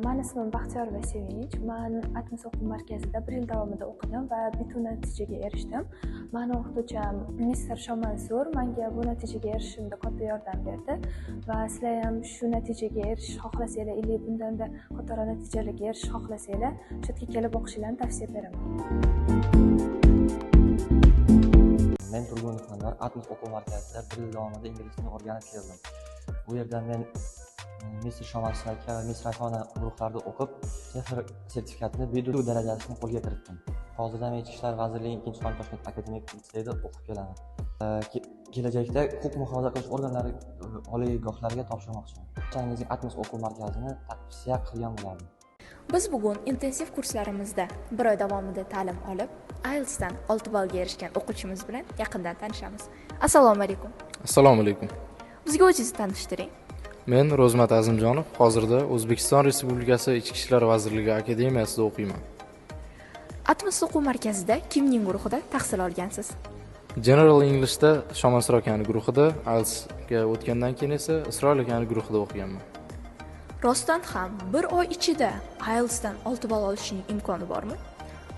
Mani ismim Baxtiyorova Sevinch. Man Atmos o'quv markazida bir yil davomida o'qidim va B2 natijaga erishdim. Mani o'qituvchim Mister Shomansur menga bu natijaga erishishimda katta yordam berdi va sizlar ham shu natijaga erishishni xohlasanglar или bundanda kattaroq natijalarga erishishni xohlasanglar, shu yerga kelib o'qishingizni tavsiya beraman. Men Turgunov Anvar, Atmos o'quv markazida bir yil davomida ingliz tilini o'rganib keldim. Bu yerda men Mister Shomansur aka va Miss Rayhona guruhlarida o'qib, CEFR sertifikatini B2 darajasini qo'lga kiritdim. Hozirda men Ichki ishlar vazirligining 2-sonli Toshkent akademik litseyida o'qib kelaman. Kelajakda huquq muhofaza qilish organlari oliygohlariga topshirmoqchiman. Barchangizga Atmos o'quv markazini tavsiya qilgan bo'lardim. Biz bugun intensiv kurslarimizda bir oy davomida ta'lim olib, IELTSdan 6 ballga erishgan o'quvchimiz bilan yaqindan tanishamiz. Assalomu alaykum. Assalomu alaykum. Bizga o'zingizni tanishtiring. Men Ro'zmat Azimjonov, hozirda O'zbekiston Respublikasi Ichki ishlar vazirligi akademiyasida o'qiyman. Atmos o'quv markazida kimning guruhida tahsil olgansiz? General Englishda Shomansur akani guruhida, IELTSga o'tgandan keyin esa Isroil akani guruhida o'qiganman. Rostdan ham bir oy ichida IELTSdan 6 ball olishning imkoni bormi?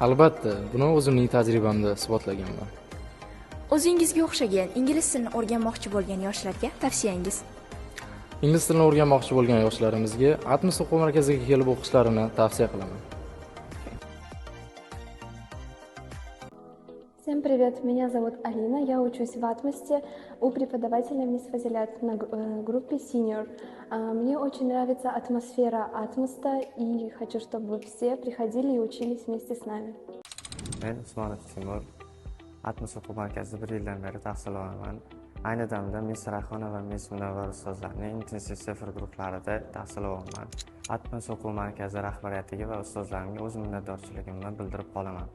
Albatta, buni o'zimning tajribamda isbotlaganman. O'zingizga o'xshagan ingliz tilini o'rganmoqchi bo'lgan yoshlarga tavsiyangiz? Ingliz tilini o'rganmoqchi bo'lgan yoshlarimizga Atmos o'quv markaziga kelib o'qishlarini tavsiya qilaman. Всем привет, меня зовут Алина, я учусь в Атмосте у преподавателя мисс Фазилят на группе Senior. Мне очень нравится атмосфера Атмоста и хочу, чтобы все приходили и учились вместе с нами. Men Usmonov Timur, Atmos o'quv markazida bir yildan beri tahsil olaman. Ayni damda Miss Rayhona va Miss Munavvar ustozlarning intensiv CEFR guruhlarida tahsil olaman. Atmos o'quv markazi rahbariyatiga va ustozlarimga o'z minnatdorchiligimni bildirib qolaman.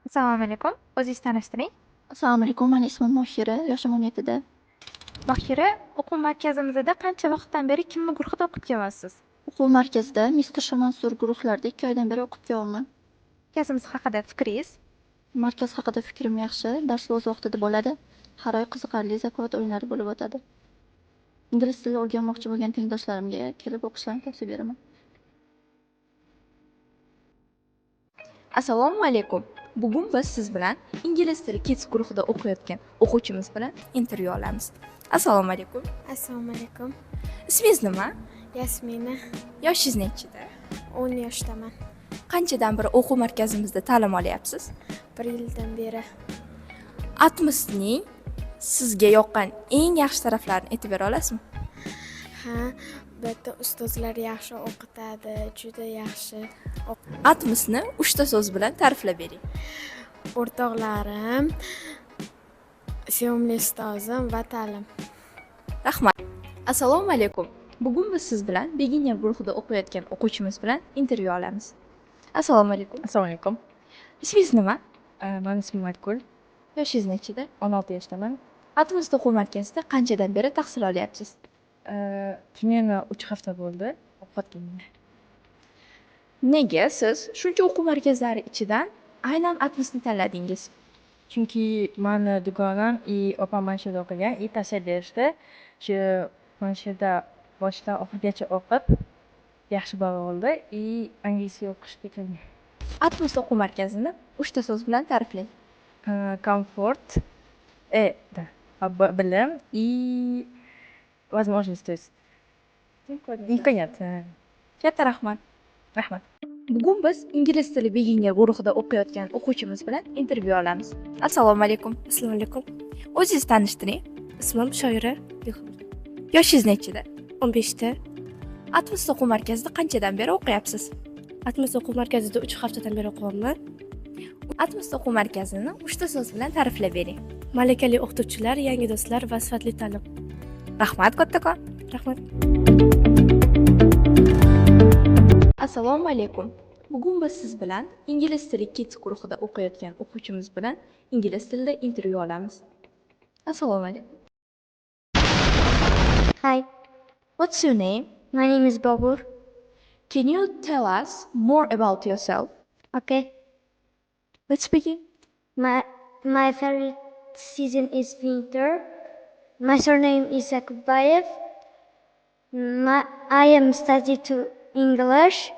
Assalomu alaykum. O'zingizni tanishtiring. Assalomu alaykum, mani ismim Mohira, yoshim 17da. Mohira, o'quv markazimizda qancha vaqtdan beri kimni guruhida o'qib kelyapsiz? O'quv markazida Mister Shomansur guruhlarida 2 oydan beri o'qib kelyapman. Markazimiz haqida fikringiz? Markaz haqida fikrim yaxshi, darslar o'z vaqtida bo'ladi. Har oy qiziqarli zakovat o'yinlari bo'lib o'tadi. Ingliz tilini o'rganmoqchi bo'lgan tengdoshlarimga kelib o'qishlarini tavsiya beraman. Assalomu alaykum. Bugun biz siz bilan ingliz tili Kids guruhida o'qiyotgan o'quvchimiz bilan intervyu olamiz. Assalomu alaykum. Assalomu alaykum. Ismingiz nima? Yasmina. Yoshingiz nechida? 10 yoshdaman. Qanchadan beri o'quv markazimizda ta'lim olyapsiz? 1 yildan beri. Atmosning sizga yoqqan eng yaxshi taraflarini aytib bera olasizmi? Ha, bu yerda ustozlar yaxshi o'qitadi, juda yaxshi. Atmosni 3 ta so'z bilan ta'riflab bering. O'rtoqlarim, sevimli ustozim va ta'lim. Rahmat. Assalomu alaykum. Bugun biz siz bilan beginner guruhida o'qiyotgan o'quvchimiz bilan intervyu olamiz. Assalomu alaykum. Assalomu alaykum. Ismingiz nima? Mani ismim Aykul. Yoshingiz nechida? 16 yoshdaman. Atmos o'quv markazida qanchadan beri tahsil olyapsiz? Примерно 3 hafta bo'ldi o'qiyotganimga. Nega siz shuncha o'quv markazlari ichidan aynan Atmosni tanladingiz? Chunki mani dugonam и opam mana shu yerda o'qigan и tavsiya berishdi. Shu mana shu yerda boshidan oxirigacha o'qib, yaxshi ball oldi и английский o'qishga kelgan. Atmos o'quv markazini 3 ta so'z bilan ta'riflang. Komfort, да, bilim и возможность, то есть imkoniyat. Katta rahmat. Rahmat. Bugun biz ingliz tili beginner guruhida o'qiyotgan o'quvchimiz bilan intervyu olamiz. Assalomu alaykum. Assalomu alaykum. O'zingizni tanishtiring. Ismim Shoira. Yoshingiz nechida? 15da. Atmos o'quv markazida qanchadan beri o'qiyapsiz? Atmos o'quv markazida 3 haftadan beri o'qiyapman. Atmos o'quv markazini 3 ta so'z bilan ta'riflab bering. Malakali o'qituvchilar, yangi do'stlar va sifatli ta'lim. Rahmat kattakon. Rahmat. Assalomu alaykum. Bugun biz siz bilan ingliz tili Kids guruhida o'qiyotgan o'quvchimiz bilan ingliz tilida intervyu olamiz. Assalomu alaykum. Hi. What's your name? My name is Bobur. Can you tell us more about yourself? Okay. Let's begin. My favorite season is winter. My surname is Akbayev. I am study to English.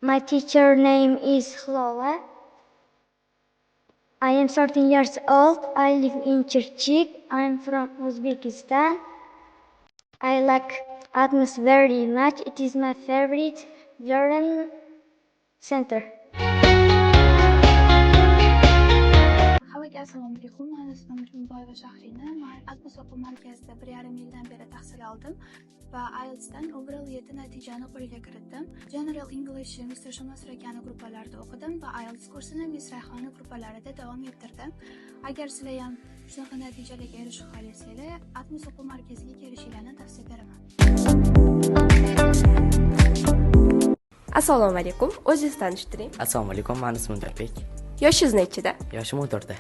My teacher name is Lola. I am 13 years old. I live in Chirchik. I am from Uzbekistan. I like Atmos very much. It is my favorite learning center. Hammaga assalomu alaykum. Mani ismim Jumboyeva Shahrina. Man Atmos o'quv markazida 1,5 yildan beri tahsil oldim va IELTSdan overall 7 natijani qo'lga kiritdim. General English Mr. Shomasur akani gruppalarida o'qidim va IELTS kursini Miss Rayhona gruppalarida davom ettirdim. Agar sizlar ham shunaqa natijalarga erishishni xohlasanglar, Atmos o'quv markaziga kelishinglarni tavsiya beraman. Assalomu alaykum. O'zingizni tanishtiring. Assalomu alaykum, mani ismim Darbek. Yoshingiz nechida? Yoshim 14da.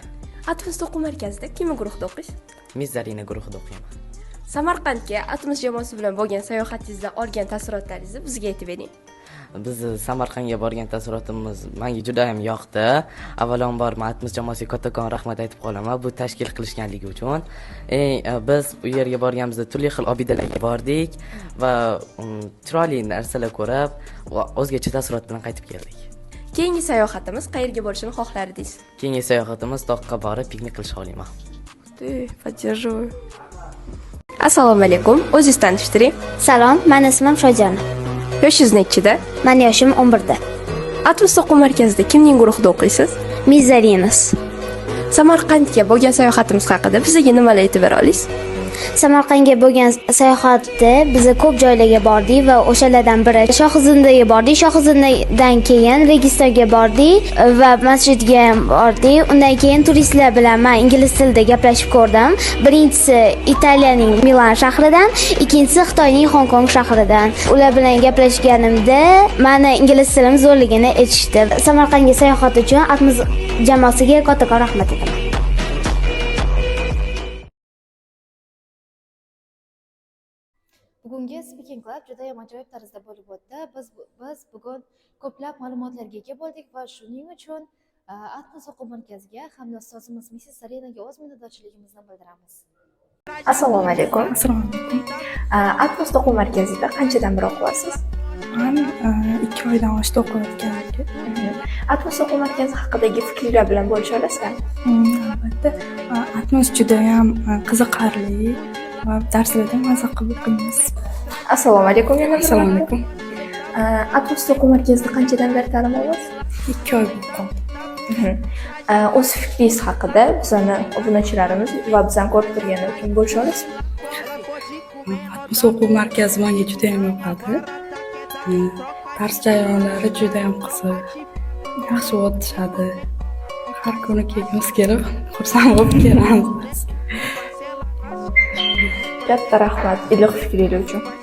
Atmos o'quv markazida kimni guruhida o'qiysiz? Miss Zarina guruhida o'qiyman. Samarqandga Atmos jamoasi bilan bo'lgan sayohatingizdan olgan taassurotlaringizni bizga aytib bering. Biz Samarqandga borgan taassurotimiz menga juda ham yoqdi. Avvalambor men Atmos jamoasiga kattakon rahmat aytib qolaman bu tashkil qilishganligi uchun. Biz u yerga borganimizda turli xil obidalarga bordik va chiroyli narsalar ko'rib, o'zgacha taassurot bilan qaytib keldik. Keyingi sayohatimiz qayerga borishini xohlar edingiz? Keyingi sayohatimiz toqqa borib piknik qilishni xohlayman. Ты, поддерживаю. Assalomu alaykum. O'zingizni tanishtiring. Salom, mani ismim Shojana. Yoshingiz nechida? Mani yoshim 11da. Atmos o'quv markazida kimning guruhida o'qiysiz? Miss Zarinas. Samarqandga bo'lgan sayohatimiz haqida bizga nimalar aytib bera olasiz? Samarqandga bo'lgan sayohatda biz ko'p joylarga bordik va o'shalardan biri Shohizindaga bordik. Shohizindadan keyin Registonga bordik va masjidga ham bordik. Undan keyin turistlar bilan men ingliz tilida gaplashib ko'rdim. Birinchisi Italiyaning Milan shahridan, ikkinchisi Xitoyning Hong Kong shahridan. Ular bilan gaplashganimda meni ingliz tilim zo'rligini aytishdi. Samarqandga sayohat uchun Atmos jamoasiga kattakon rahmat aytaman. Bugungi Speaking Club juda ham ajoyib tarzda bo'lib o'tdi. Biz bugun ko'plab ma'lumotlarga ega bo'ldik va shuning uchun Atmos o'quv markaziga hamda ustozimiz Mrs. Zarinaga o'z minnatdorchiligimizni bildiramiz. Assalomu alaykum. Assalomu alaykum. Atmos o'quv markazida qanchadan beri o'qiyapsiz? Man 2 oydan oshdi o'qiyotganimga. Atmos o'quv markazi haqidagi fikringiz bilan bo'lisha olasizmi? Albatta. Atmos judayam qiziqarli va darslarda maza qilib o'qiymiz. Assalomu alaykum yana bir Assalomu marta. alaykum. Atmos o'quv markazida qanchadan beri ta'lim olyapsiz? 2 oy bo'lib qoldi. O'z fikringiz haqida bizani obunachilarimiz va bizani ko'rib turganlar uchun bo'lisha olasizmi? Atmos o'quv markazi menga juda ham yoqadi. Dars jarayonlari juda ham qiziq. Yaxshi o'tishadi. Har kuni kelgimiz kelib, xursand bo'lib kelamiz. Katta rahmat iliq fikringiz uchun.